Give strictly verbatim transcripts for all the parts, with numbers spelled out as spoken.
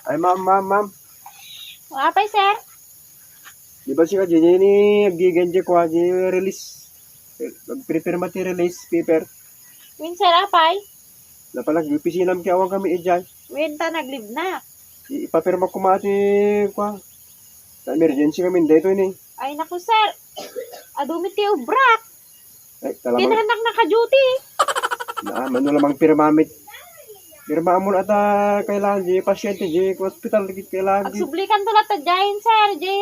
Ay, ma'am, ma'am, ma'am. O, apay, sir? Di ba sika, Jenny, ni agigan di kua, di release? Agpirpirma ti release paper. Wen, sir, apay? Napalag, di opisinam ki awan kami ijay. Wen, ta naglibnak. I-, ipapirma ko mati, kua. Ta emergency kami, daytoy ni. Ay, naku, sir. Adu met ti ubrak. Ay, talaga. Kinahanglan naka-duty. Na, mano lamang pirma met. Pirma mo na ta kailangan di pasyente, di hospital, di kailangan di. Agsublikan to latta diay, sir. Di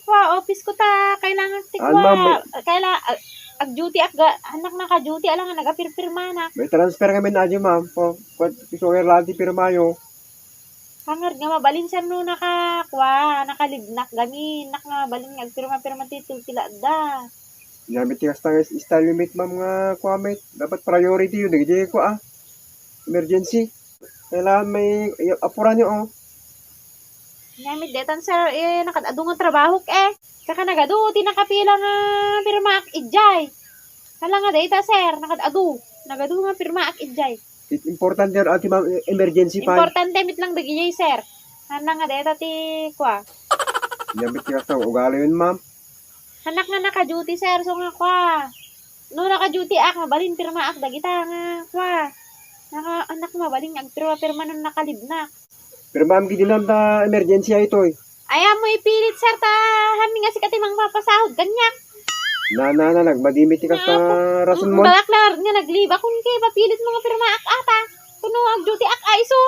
kua, office ko ta, kailangan ti kua. Ma'am, may kaila-, ag-, ag-duty ak ga, anak naka-duty, alangan nagapirpirma na. May transfer kami na di, ma'am. Po, kua, iso kailangan ti pirma yo. Hangad nga mabalin, sir, no naka-, kua, nakalibnak gamin, nak nga mabalin nga agpirma-pirma ti tiltila da. Nia met ti kasta nga is-, style met, ma'am, nga kua met. Dapat priority yo, dagiti kua, ah. Emergency. Kailangan may, i-, apuran yo, oh. Nia met daytan, sir, eh, nakad-adu nga trabahok, eh. Kaka nagadu ti nakapila nga pirmaak ijay. Hala nga dayta, sir, nakad-adu. Nagadu nga pirmaak ijay. It-, importante aro ti, ma'am, e-, emergency fund. Importante met lang dagijay, sir. Hala nga dayta ti kua. Nia met ti kasta nga ugali yun, ma'am. Anak nga naka-duty, sir, so nga kua. No naka-duty ak, mabalin pirmaak dagita nga kua. Naka-, anak, mabalin nga agpirma-pirma no nakalibnak. Pirmaam gidi, ma'am, ta emergency ay itoy. Ay, ammo ipilit, sir, ta amin nga sika ti mangpapasahod kaniak. Na, na, na, nagmadi met ti kasta rason mo. Balak la nga naglibak, kun kay papilit mo nga pirmaak ata. Kuno ag-duty ak, ay, isu.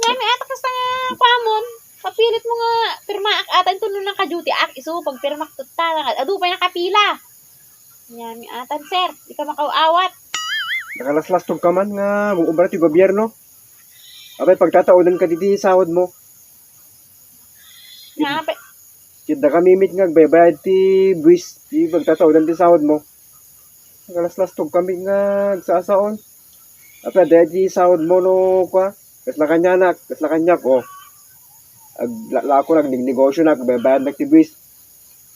Nia met ata kasta nga kuamon. Papilit mo nga pirmaak ata, inton no naka-duty ak, isu, pagpirmak tatta, adu pay nakapila. Nia met atan, sir, dika makaw-awat. Nakalaslastog ka man nga gum-obra ti gobierno. Apay, pagtataodan ka diti sahod mo. Nga, apay. Ket dakami met nga agbaybayad ti buwis, ti pagtataodan ti sahod mo. Nakalaslastog kami nga agsasaon. Apay, dayta ti sahod mo no, kua, kasla kanianak, kasla kaniak, oh. Ag-, la-, lako, nagnegnegosio na, agbaybayad na ti buwis.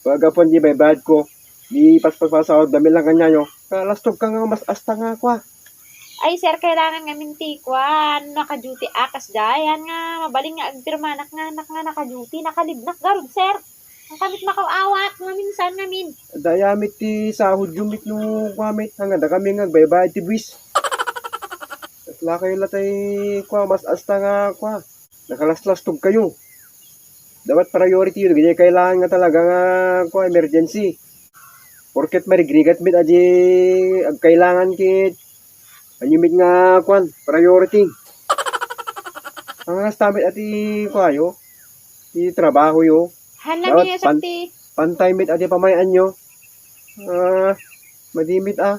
Paggapuan di baybayad ko, di paspasahod, dami lang kaniayo. Kalastog ka nga mas asta nga kua. Ay, sir, kailangan ngamin ti kua, naka-duty ak kasdiay, nga mabalin nga agpirmanak nga anak nga naka-duty, nakalibnak garud, sir. Ang kamit makaw-awat, nga minsan ngamin. Dayami ti sahod yo met no kua met, hanganda kami nga agbaybayad ti buwis. Kasla kayo latay kua, mas asta nga kua. Nakalaslastog kayo. Dapat priority yun. Ganyan kailangan nga talaga nga, kua, emergency. Porket marigrigat met adi agkailangan ket ania met nga, kuan, priority. Ang nasta met ati, kua yo, ti trabaho yo. Dapat pan-, pantay met adi pamay-an yo. Ah, madi met, ah.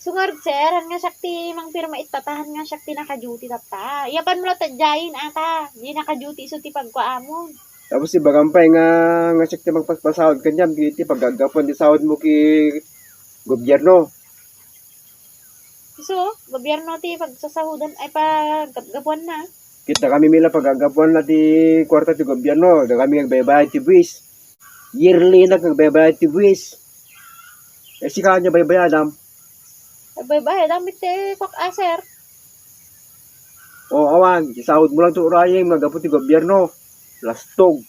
Sungarud, sir, haan nga siak ti mangpirma ita, ta haan nga siak ti naka-duty tatta. Yapan mo latta diay, ata, di naka-duty isu ti pagkuamon. Tapos ibagam pay nga, nga siak ti mangpaspasahod kaniam, di ti paggapuan ti sahod mo ki gobierno. Isu, gobierno ti pagsasahudan, ay, paggapgapuanna. Ket dakami met la paggapuanna ti kuarta ti gobierno, dakami agbaybayad ti buwis. Yearly nak agbaybayad ti buwis. Eh, sika, ania baybayadam? Agbaybayadam iti kuak, a, sir. O, awan, ti sahod mo lang ti urayem nga gapu ti gobierno. Lastog.